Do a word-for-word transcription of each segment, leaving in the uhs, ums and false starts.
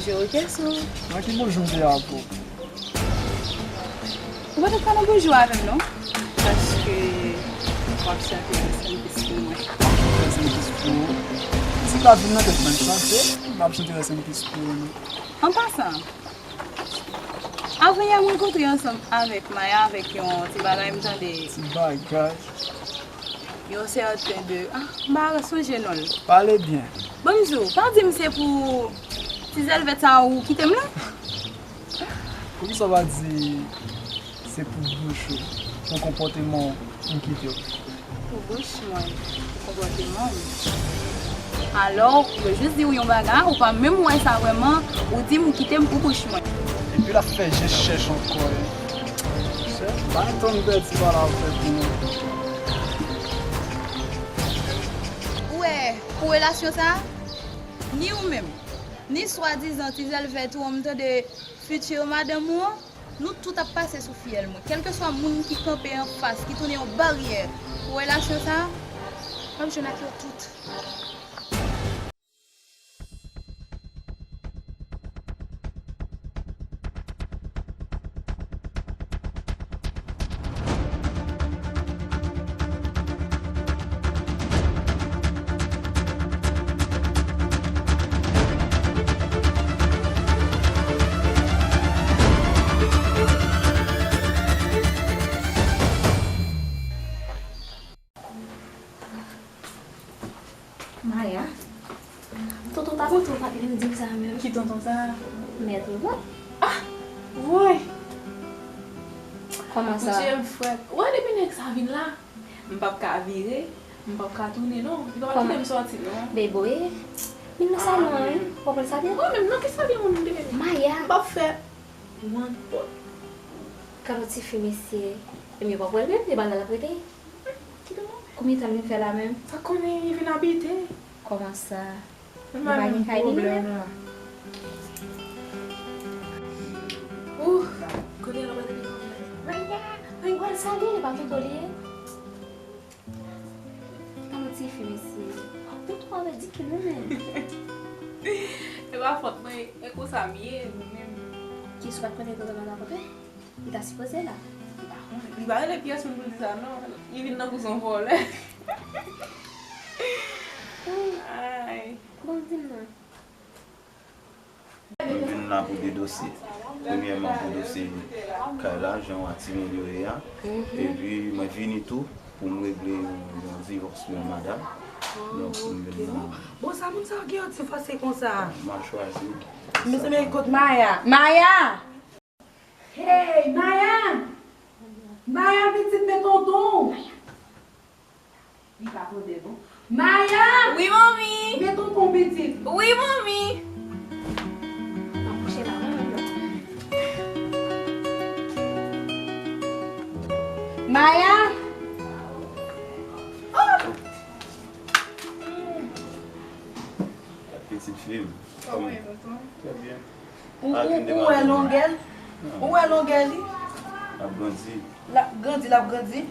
Yo, kèso? Mwen ki bonjou m te a pou. Ou pa t ap ka nan bonjou avè m, non? Paske w ap chante S M P pou mwen. S M P pou ou? Si m pa vin nan tèt mwen chante, m ap chante S M P pou ou, non. An pasan, avan yè, m rankontre ansanm avèk Maya, avèk yon ti bagay m tande. Ti bagay. Yon sèten de, ah, m pa sonje non l. Pale byen. Bon, m di w, pa di m se pou ti zèlvèt sa ou kite m la? Poukisa w pa di se pou bouch ou, pou konpòteman w m kite w? Pou bouch mwen, pou konpòteman m. Alò, yo jis di w yon bagay, ou pa menm wè sa vrèman, ou di m ou kite m pou bouch mwen. Epi l ap fè je chèch ankò, e. Chèch, pa tann pèdi pale avèk mwen. Ou wè, pou relasyon sa, ni ou menm, ni swadizan ti zèlvèt ou an, m tande fitir madanm ou an, nou tout ap pase sou fyèl mwen. Kèlkeswa moun ki kanpe anfas, ki tounen yon baryè pou relasyon sa, w ap jwenn ak yo tout. Maya, tonton ta kote w pa t menm di m sa menm. Ki tonton sa? Mèt Robert. Ah! Woy! Kòman sa? Poudjè m frèt. Wè depi nèg sa vin la, m p ap ka vire, m p ap ka tounen non. Li pa kite m sòti non. Beboye, vin nan salon an wi. W ap wè l sa byen. Mwen menm nan ki salon moun m te vin? Maya. M p ap fè one pot. Gad yon tifi mesye. Ebyen w ap wè l menm, se bal la l ap rete. Konbyen tan l vin fè la menm? Sa konnen li vin abite. Kòman sa? Li pa gen kay li menm? Ouh, kote l ap rete? Maya, mwen pral salye, li pa tonton li ye? Gad yon tifi mesye. Tonton an ridikil wi menm. E pa fòt mwen, e konsa m ye, mwen menm. Kiyès ou pa t konnen tonton an ta kote? Li ta sipoze la. M pa konnen. Li pa rele pyès moun pou l di sa non. Li vin nan kouzen vòlè. Ay. Bon, di m non. Mwen vin la pou de dosye. Premyèman pou dosye kay la, jan w a ti melore a. Epi mwen vini tou pou m regle yon, yon divòs pou yon madanm. Donk, m vin la. Bon, sa moun sa yo gen yon ti fòse konsa? M a chwazi. Mezanmi, kot Maya? Maya! Hey, Maya! Maya, pitit, men tonton w! Li pa tande non. Maya! Wi, manmi! Men tonton w, pitit! Wi, manmi! M ap kouche la, manmi. Maya! Pitit fi m. Kòman w ye, tonton? Trè byen. Ou, ou, ou wè longè l? Ou wè longè li? L ap grandi. L ap grandi, l ap grandi.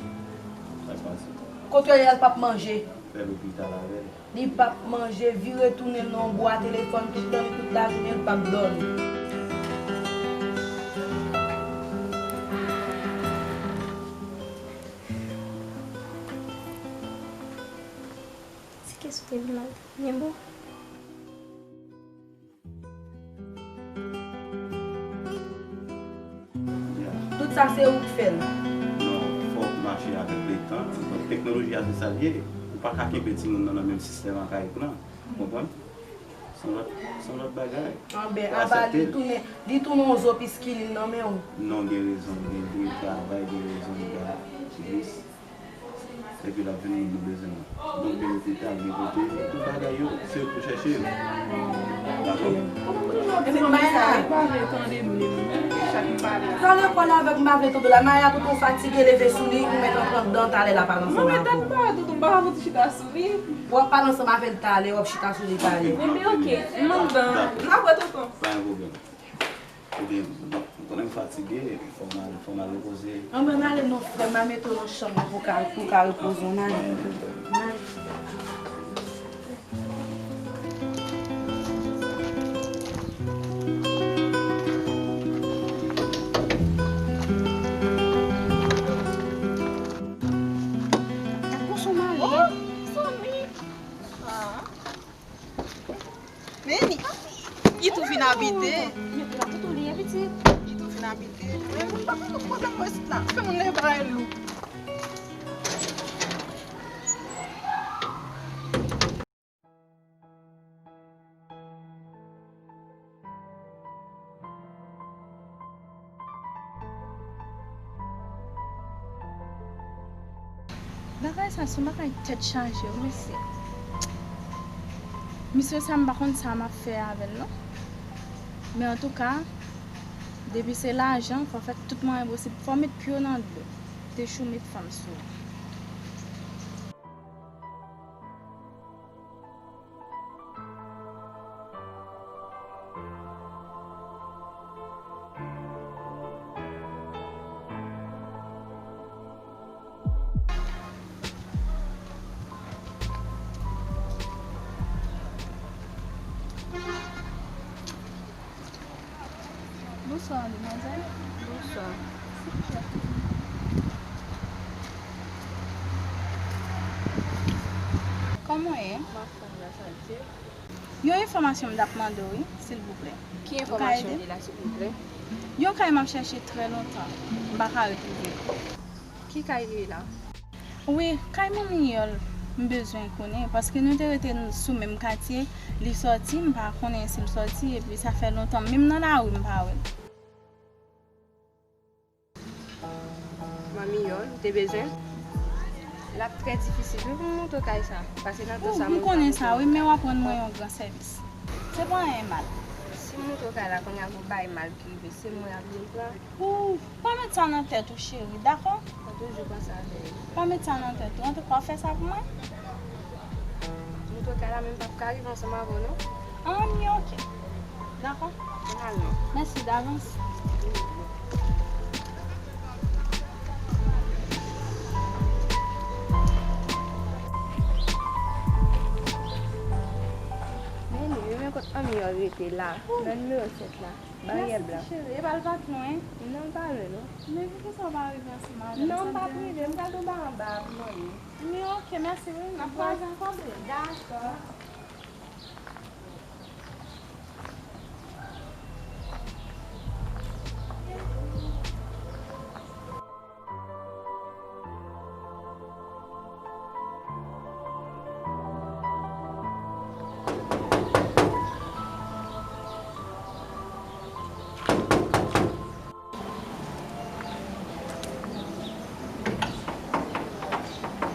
Sa k pase? Kote l ye a, l p ap manje. Fè lopital avè l. Li p ap manje, vire tounen nan yon bwa telefòn tout lannwit, tout lajounen, l p ap dòmi. Se kèso te vin la, byen bon. Tout sa se ou k fè l. Non, fòk mache avèk letan. Donk, teknoloji a se sa l ye. Ou pa ka kenbe timoun nan nan menm sistèm ak ayik lan. Ou konprann? Se yon lòt, se yon lòt bagay. Anben, aba li tounen, li tounen yon zo piskilin nan men w. Non, gen rezon, gen dwe travay, gen rezon, gen jis. Epi l ap vin moun nou bezwen an. Donk, gen lopital, gen kote, tout bagay yo, se yo k pou chèche yo. Dakò? Epi Maya, li pa vle tande m li menm, chak m pale a. Talè w pale avèk m pa vle tande w la. Maya, tonton fatige, leve sou li, ou mèt antre anndan, talè l ap al ansanm avè w. Mwen mèt tande m pa wè tonton, m pa ka fouti chita sou li. W ap pale ansanm avè l talè, w ap chita sou li talè. Ebyen, oke, m anndan. M ap wè tonton. Pa gen pwoblèm. Ebyen, bon, ou konnen m fatige, fò m al, fò m al repoze. Anben, n ale non, frè m, m al mete w nan chanm nan pou w ka, pou w ka repoze w, n ale. N ale. Men li, li tou fin abite. Li tou fin abite. Men moun pa konn pwoblèm mwen sit la. Fè moun leve bagay lou. Bagay sa se yon bagay tèt chaje wi mesye. Misye sa m pa konn sa m ap fè avè l non. Men antouka, depi se lajan, fò fè tout mwayen posib. Fò met pye w nan dlo. Te chou met fanm sou ou. Bonswa, demwazèl. Bonswa. Silvouplè. Kòman w ye? M ap fè gras a Dye. Yon enfòmasyon m t ap mande w, wi, silvouplè. Ki enfòmasyon ki la, silvouplè? Yon kay m ap chèche trè lontan, m pa ka retwouve l. Ki kay li ye la? Wi, kay Manmi Yòl, m bezwen konnen, paske nou te rete n-, sou menm katye, li sòti, m pa konnen si l sòti, epi sa fè lontan, menm nan lari m pa wè l. Manmi Yòl, ou te bezwen? L ap trè difisil wi pou m montre w kay sa, paske nan tan sa, m konnen sa wi, men w ap rann mwen yon gran sèvis. Se pa anyen mal. Si m montre w kay la, kounye a gon bagay mal ki rive, se mwen y ap vin pran. Ou pa met sa nan tèt ou, cheri, dakò? Mwen toujou panse avè l. Pa met sa nan tèt ou. Antouka, w ap fè sa pou mwen? Montre w kay la, men m p ap ka rive ansanm avè w, non. Ann, oke. Dakò. Ann al, non. Mèsi davans. Men li, men kot Manmi Yòl rete la, nan nimewo sèt la. Baryè blan. Mèsi, ti cheri. Epa l pa t lwen? Non, l pa lwen, non. Men poukisa w pa rive ansanm avè m? Non, m p ap rive. M pral tou ba anba pou mwen ye. Men oke, mèsi wi. N ap kwaze ankò, bebe. Dakò.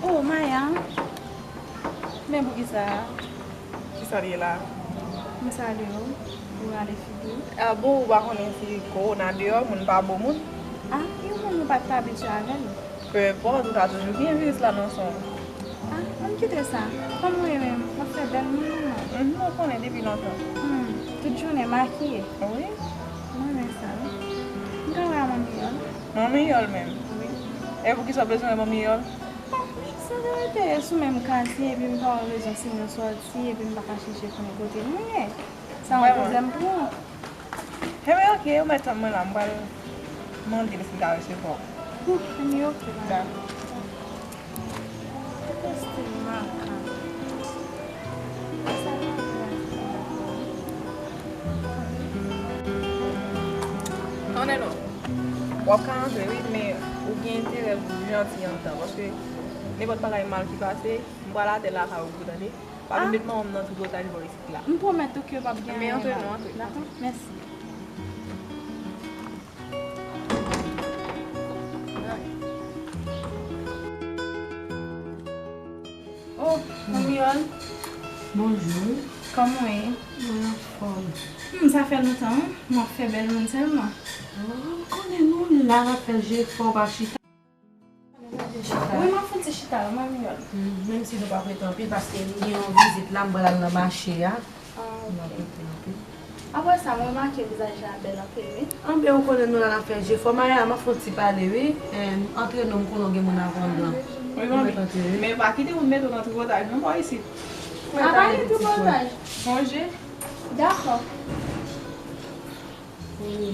Oh, Maya. Men poukisa? Kisa l ye la? M salye w. Ou rale figi w. Ah bon, ou pa konnen si kowona deyò, moun pa bon moun? Ah, yon moun nou pa t abitye avè l. Pe enpòt, ou ka toujou gen viris la nan san w. Ah, ann kite sa. Kòm ou ye menm, w ap fè bèl moun nan non. Mhm, ou konnen depi lontan. Hmm, tout jounen makiye. Wi. M renmen sa wi. M ka wè a Manmi Yòl? Manmi Yòl menm? Wi. E poukisa w bezwen wè Manmi Yòl? Bon, sa te rete sou menm katye, epi m pa wè rezon si nou sòti, epi m pa ka chèche konnen kote nou ye. Sa yon pwoblèm pou ou? Enben, oke, ou mèt tann mwen la, m pral mande l si l ka resevwa w. Enben, oke, madam. Dakò. Tande non, w ap ka antre wi, men ou gen enterè pou janti anndan, paske nenpòt bagay mal ki pase, m pral atè lakay ou, tande? Pa vin met manman m nan tripotaj bò isit la. M pwomèt ou ke p ap gen anyen mal. Men antre non, antre. Dakò, mèsi. Oh, Manmi Yòl. Bonjou. Kòman w ye? Mwen anfòm. Hmm, sa fè lontan, wi. M ap fè bèl moun sèlman. Oh, m konnen nou la, n ap fè jefò, pa chita. Wi, m ap fè ti chita wi, Manmi Yòl. Hmm, menm si nou p ap rete anpil, paske m gen yon vizit la, m pral al nan mache a. Ah, ok. M ap rete anpil. Apre sa, m remake vizaj la bèl anpil, wi. Anben, ou konnen nou la, n ap fè jefò. Maya, m ap fè yon ti pale, wi. Eh, antre non, m konnen w gen moun avè w anndan. Wi, manmi. Men pa kite moun mete w nan tripotaj, non, bò isit. A, pa gen tripotaj. Sonje. Dakò. Wi.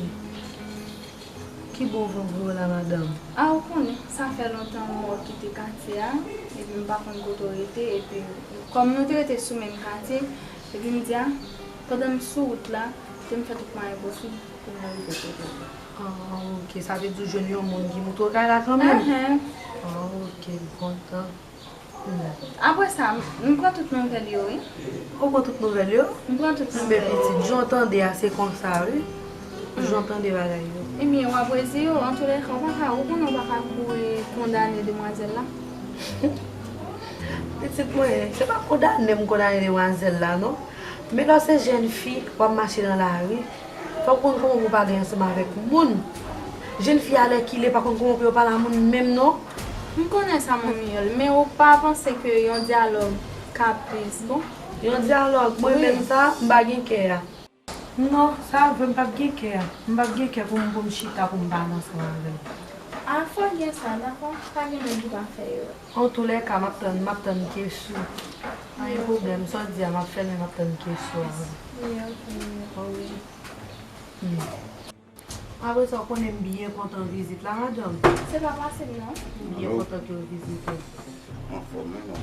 Ki bò w voye w la, madanm? A, ou konnen, sa fè lontan mwen kite katye a, epi m pa konn kote w rete, epi kòm nou te rete sou menm katye, epi m di a, Pandan m sou wout la, ke m fè tout mwayen posib pou m rive kote w. Ah, ok. Sa vle di w jwenn yon moun ki monte w kay la kanmenm? Enhen. Ah, ok. M kontan. Hmm. Apre sa, m, m pran tout nouvèl yo, wi. Ou pran tout nouvèl yo? M pran tout nouvèl yo. Men pitit, jan w tande a, se konsa, wi. Jan w tande bagay yo. Ebyen, w ap rezi yo, antoulèka, ou pa ka, ou konnen w pa ka kouri kondane demwazèl la. Pitit mwen, se pa kondane m kondane demwazèl la, non. Men lè w se jèn fi, w ap mache nan lari, fò w konn kòman pou w pale ansanm avèk moun. Jèn fi alèkile pa konn kòman pou yo pale a moun menm, non. M konnen sa, Manmi Yòl, men ou pa panse ke yon dyalòg ka plis bon? Yon dyalòg, mwen menm sa, m pa gen kè a. Non, sa vre, m p ap gen kè a. M p ap gen kè pou m, pou m chita, pou m pale ansanm avè l. A, fò gen sa, dakò? Pa gen moun ki pa fè erè. Antoulèka, m ap tann, m ap tann kesyon. Pa gen pwoblèm, sa w di a, m ap fè l, men m ap tann kesyon an. Wi, ok. Wi. Hmm. Apre sa, w konnen m byen kontan vizit la, madanm. Se pa pase m, non. M byen kontan ke w vizite. Anfòm, wi, non.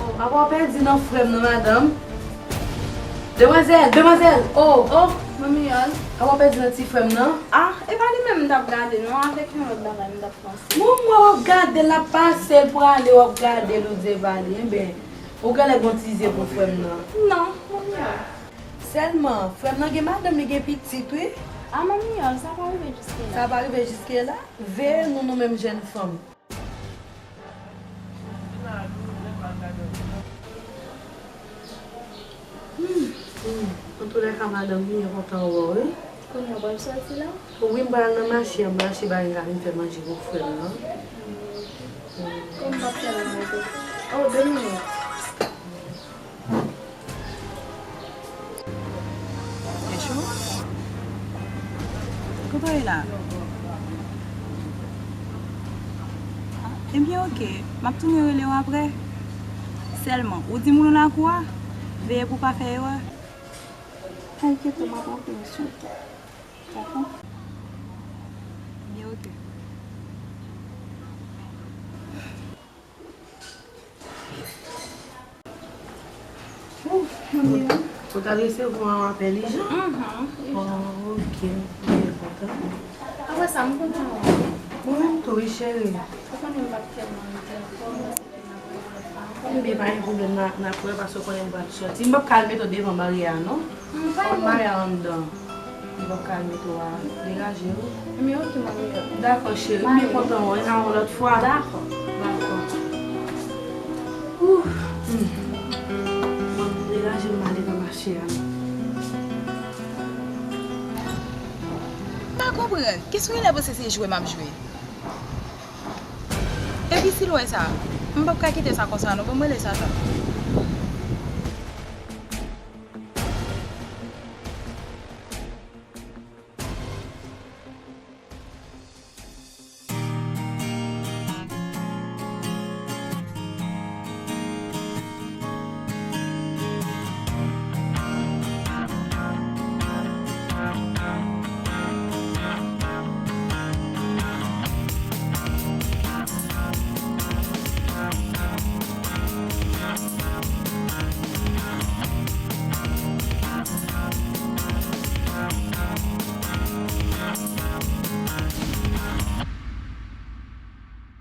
Oh, apa w pèdi nan frè m nan, madanm? Demwazèl, demwazèl, oh! Oh, Manmi Yòl. Apa w pèdi nan ti frè m nan? Ah, e pa li menm m t ap gade, non, avèk yon lòt bagay m t ap panse. Bon, mwen w ap gade l, l ap pase l prale, w ap gade l, ou di e pa li. Enben, ou genlè gon ti zye pou frè m nan. Non, Manmi Yòl. Sèlman, frè m nan gen madanm, li gen pitit, wi. Ah, Manmi Yòl, sa pa rive jiske la. Sa pa rive jiske la? Veye nou, nou menm jèn fanm. Hmm, hmm. Antoulèka, madanm, m byen kontan wè w, wi. Kounye a w pral sòti la? Wi, m pral nan mache an, m mache ba yon gade m fè manje pou frè m nan. Kòm m p ap fè l manje. Oh, de minit. Kèchou? Kote w ye la? Ah, ebyen, oke. M ap tounen rele w aprè. Sèlman, ou di moun nan lakou a, veye pou w pa fè erè. Enkyete w, m ap rantre yon sou ou. Dakò? Ebyen, oke. Ouf, manmi. Ou t al resevwa yon apèl ijan? Mhm. Oh, ok. M byen kontan. Apre sa, m kontan wè w. Mwen menm tou, wi, cheri. Ou konnen m p ap tèlman rete ankò, men se ke n ap wè lòt fwa ankò. Ebyen, pa gen pwoblèm, n a, n ap wè, paske ou konnen m pral sòti. M p ap ka al mete w devan baryè a, non. Fò m mare a anndan. M p ap ka al mete w a degaje w. Men ok, manmi. Dakò, cheri. M byen kontan wè w. N a wè lòt fwa. Dakò. Dakò. Ouf. Hmm. Bon, degaje m ale nan mache a. M pa konprann. Kèske w genlè panse se jwe m ap jwe? Epi si l wè sa, m p ap ka kite sa konsa non, ban m rele Satan.